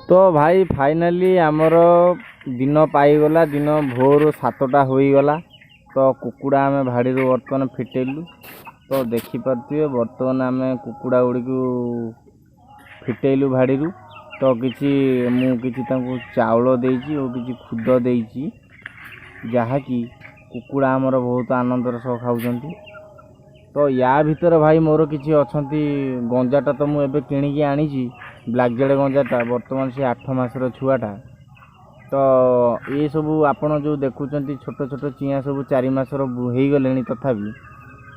ତ ଭାଇ, ଫାଇନାଲି ଆମର ଦିନ ପାଇଗଲା। ଦିନ ଭୋର 7ଟା ହୋଇଗଲା। ତ କୁକୁଡ଼ା ଆମେ ଭାଡ଼ିରୁ ବର୍ତ୍ତମାନ ଫିଟେଇଲୁ। ତ ଦେଖିପାରୁଥିବେ, ବର୍ତ୍ତମାନ ଆମେ କୁକୁଡ଼ା ଗୁଡ଼ିକୁ ଫିଟେଇଲୁ ଭାଡ଼ିରୁ। ତ କିଛି ମୁଁ କିଛି ତାଙ୍କୁ ଚାଉଳ ଦେଇଛି ଓ କିଛି ଖୁଦ ଦେଇଛି, ଯାହାକି କୁକୁଡ଼ା ଆମର ବହୁତ ଆନନ୍ଦର ସହ ଖାଉଛନ୍ତି। ତ ୟା ଭିତରେ ଭାଇ ମୋର କିଛି ଅଛନ୍ତି। ଗଞ୍ଜାଟା ତ ମୁଁ ଏବେ କିଣିକି ଆଣିଛି, ବ୍ଲାକ୍ ଜେଡ଼୍ ଗଞ୍ଜାଟା। ବର୍ତ୍ତମାନ ସେ 8 ମାସର ଛୁଆଟା। ତ ଏସବୁ ଆପଣ ଯେଉଁ ଦେଖୁଛନ୍ତି, ଛୋଟ ଛୋଟ ଚିଆଁ ସବୁ 4 ମାସର ହେଇଗଲେଣି। ତଥାପି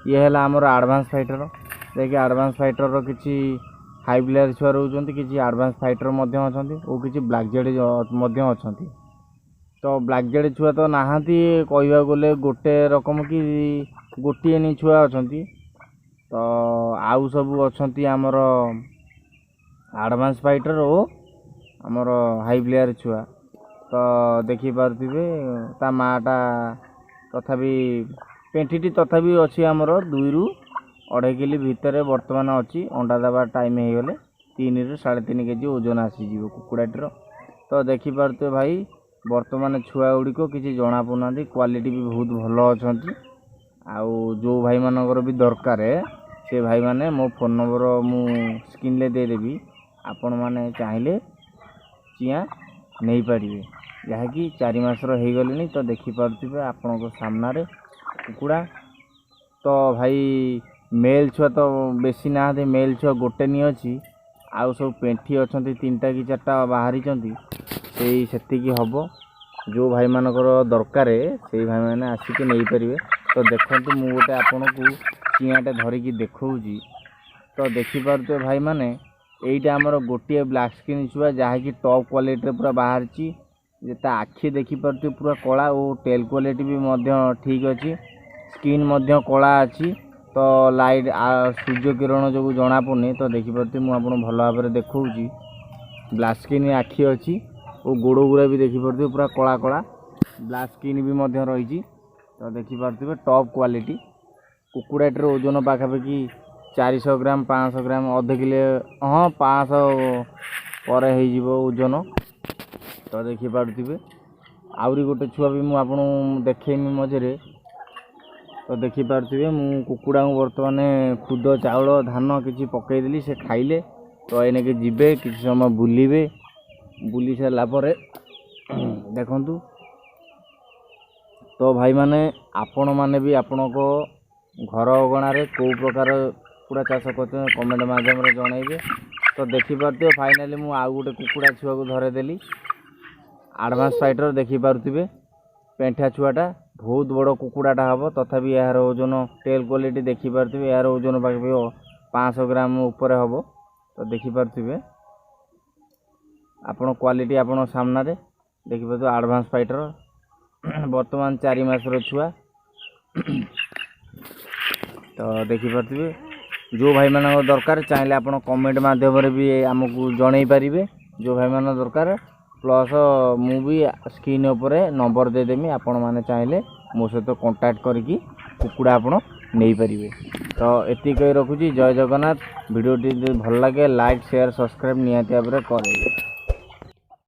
ଇଏ ହେଲା ଆମର ଆଡ଼ଭାନ୍ସ ଫାଇଟର। ଯାହାକି ଆଡ଼ଭାନ୍ସ ଫାଇଟରର କିଛି ହାଇ ପ୍ଲେୟାର ଛୁଆ ରହୁଛନ୍ତି, କିଛି ଆଡ଼ଭାନ୍ସ ଫାଇଟର ମଧ୍ୟ ଅଛନ୍ତି ଓ କିଛି ବ୍ଲାକ୍ ଜେଡ଼୍ ମଧ୍ୟ ଅଛନ୍ତି। ତ ବ୍ଲାକ୍ ଜେଡ଼୍ ଛୁଆ ତ ନାହାନ୍ତି, କହିବାକୁ ଗଲେ ଗୋଟେ ରକମ କି ଗୋଟିଏ ନି ଛୁଆ ଅଛନ୍ତି। ତ ଆଉ ସବୁ ଅଛନ୍ତି ଆମର ଆଡ଼ଭାନ୍ସ ଫାଇଟର ଓ ଆମର ହାଇ ପ୍ଲେୟାର ଛୁଆ। ତ ଦେଖିପାରୁଥିବେ, ତା ମାଆଟା ତଥାପି ପେଣ୍ଠିଟି ତଥାପି ଅଛି ଆମର 2ରୁ 2.5 କିଲି ଭିତରେ ବର୍ତ୍ତମାନ ଅଛି। ଅଣ୍ଡା ଦେବା ଟାଇମ୍ ହେଇଗଲେ 3ରୁ 3.5 କେଜି ଓଜନ ଆସିଯିବ କୁକୁଡ଼ାଟିର। ତ ଦେଖିପାରୁଥିବେ ଭାଇ, ବର୍ତ୍ତମାନ ଛୁଆ ଗୁଡ଼ିକ କିଛି ଜଣାପଡ଼ୁନାହାନ୍ତି, କ୍ୱାଲିଟି ବି ବହୁତ ଭଲ ଅଛନ୍ତି। ଆଉ ଯେଉଁ ଭାଇମାନଙ୍କର ବି ଦରକାର, ସେ ଭାଇମାନେ ମୋ ଫୋନ୍ ନମ୍ବର ମୁଁ ସ୍କ୍ରିନ୍ରେ ଦେଇଦେବି। ଆପଣମାନେ ଚାହିଁଲେ ଚିଆଁ ନେଇପାରିବେ, ଯାହାକି 4 ମାସର ହେଇଗଲେଣି। ତ ଦେଖିପାରୁଥିବେ ଆପଣଙ୍କ ସାମ୍ନାରେ କୁକୁଡ଼ା। ତ ଭାଇ, ମେଲ୍ ଛୁଆ ତ ବେଶୀ ନାହାନ୍ତି, ମେଲ୍ ଛୁଆ ଗୋଟେ ନି ଅଛି। ଆଉ ସବୁ ପେଣ୍ଠି ଅଛନ୍ତି, ତିନିଟା କି ଚାରିଟା ବାହାରିଛନ୍ତି, ସେଇ ସେତିକି ହେବ। ଯେଉଁ ଭାଇମାନଙ୍କର ଦରକାର, ସେଇ ଭାଇମାନେ ଆସିକି ନେଇପାରିବେ। ତ ଦେଖନ୍ତୁ, ମୁଁ ଗୋଟେ ଆପଣଙ୍କୁ ଚିଆଁଟେ ଧରିକି ଦେଖାଉଛି। ତ ଦେଖିପାରୁଥିବେ ଭାଇମାନେ, ଏଇଟା ଆମର ଗୋଟିଏ ବ୍ଲାକ୍ ସ୍କିନ୍ ଛୁଆ, ଯାହାକି ଟପ୍ କ୍ୱାଲିଟିରେ ପୁରା ବାହାରିଛି। ଯେ ତା ଆଖି ଦେଖିପାରୁଥିବେ ପୁରା କଳା ଓ ଟେଲ୍ କ୍ୱାଲିଟି ବି ମଧ୍ୟ ଠିକ୍ ଅଛି, ସ୍କିନ୍ ମଧ୍ୟ କଳା ଅଛି। ତ ଲାଇଟ୍ ସୂର୍ଯ୍ୟ କିରଣ ଯୋଗୁଁ ଜଣାପଡ଼ୁନି। ତ ଦେଖିପାରୁଥିବେ, ମୁଁ ଆପଣଙ୍କୁ ଭଲ ଭାବରେ ଦେଖାଉଛି। ବ୍ଲାକ୍ ସ୍କିନ୍ ଆଖି ଅଛି ଓ ଗୋଡ଼ ଗୁଡ଼ା ବି ଦେଖିପାରୁଥିବେ ପୁରା କଳା କଳା, ବ୍ଲାକ୍ ସ୍କିନ୍ ବି ମଧ୍ୟ ରହିଛି। ତ ଦେଖିପାରୁଥିବେ ଟପ୍ କ୍ୱାଲିଟି କୁକୁଡ଼ାଟିର ଓଜନ ପାଖାପାଖି 400 ଗ୍ରାମ, 500 ଗ୍ରାମ, ଅଧ କିଲୋ, ହଁ, 500 ପରେ ହେଇଯିବ ଓଜନ। ତ ଦେଖିପାରୁଥିବେ, ଆହୁରି ଗୋଟେ ଛୁଆ ବି ମୁଁ ଆପଣଙ୍କୁ ଦେଖେଇମି ମଝିରେ। ତ ଦେଖିପାରୁଥିବେ, ମୁଁ କୁକୁଡ଼ାଙ୍କୁ ବର୍ତ୍ତମାନ ଖୁଦ, ଚାଉଳ, ଧାନ କିଛି ପକେଇଦେଲି, ସେ ଖାଇଲେ। ତ ଏଇନାକେ ଯିବେ, କିଛି ସମୟ ବୁଲିବେ। ବୁଲି ସାରିଲା ପରେ ଦେଖନ୍ତୁ। ତ ଭାଇମାନେ, ଆପଣମାନେ ବି ଆପଣଙ୍କ ଘର ଅଗଣାରେ କେଉଁ ପ୍ରକାର କୁକୁଡ଼ା ଚାଷ କରୁଛନ୍ତି, କମେଣ୍ଟ ମାଧ୍ୟମରେ ଜଣାଇବେ। ତ ଦେଖିପାରୁଥିବେ, ଫାଇନାଲି ମୁଁ ଆଉ ଗୋଟେ କୁକୁଡ଼ା ଛୁଆକୁ ଧରେଇଦେଲି, ଆଡ଼ଭାନ୍ସ ଫାଇଟର। ଦେଖିପାରୁଥିବେ, ପେଣ୍ଠା ଛୁଆଟା ବହୁତ ବଡ଼ କୁକୁଡ଼ାଟା ହେବ। ତଥାପି ଏହାର ଓଜନ, ଟେଲ୍ କ୍ୱାଲିଟି ଦେଖିପାରୁଥିବେ, ଏହାର ଓଜନ ପାଖାପାଖି 500 ଗ୍ରାମ ଉପରେ ହେବ। ତ ଦେଖିପାରୁଥିବେ ଆପଣ, କ୍ୱାଲିଟି ଆପଣଙ୍କ ସାମ୍ନାରେ ଦେଖିପାରୁଥିବେ। ଆଡ଼ଭାନ୍ସ ଫାଇଟର, ବର୍ତ୍ତମାନ 4 ମାସର ଛୁଆ। ତ ଦେଖିପାରୁଥିବେ, ଯେଉଁ ଭାଇମାନଙ୍କ ଦରକାର, ଚାହିଁଲେ ଆପଣ କମେଣ୍ଟ ମାଧ୍ୟମରେ ବି ଆମକୁ ଜଣାଇ ପାରିବେ, ଯେଉଁ ଭାଇମାନଙ୍କ ଦରକାର। ପ୍ଲସ୍ ମୁଁ ବି ସ୍କ୍ରିନ୍ ଉପରେ ନମ୍ବର ଦେଇଦେମି, ଆପଣମାନେ ଚାହିଁଲେ ମୋ ସହିତ କଣ୍ଟାକ୍ଟ କରିକି କୁକୁଡ଼ା ଆପଣ ନେଇପାରିବେ। ତ ଏତିକି କହି ରଖୁଛି। ଜୟ ଜଗନ୍ନାଥ। ଭିଡ଼ିଓଟି ଯଦି ଭଲ ଲାଗେ, ଲାଇକ୍, ସେୟାର, ସବସ୍କ୍ରାଇବ୍ ନିହାତି ଭାବରେ କରିବେ।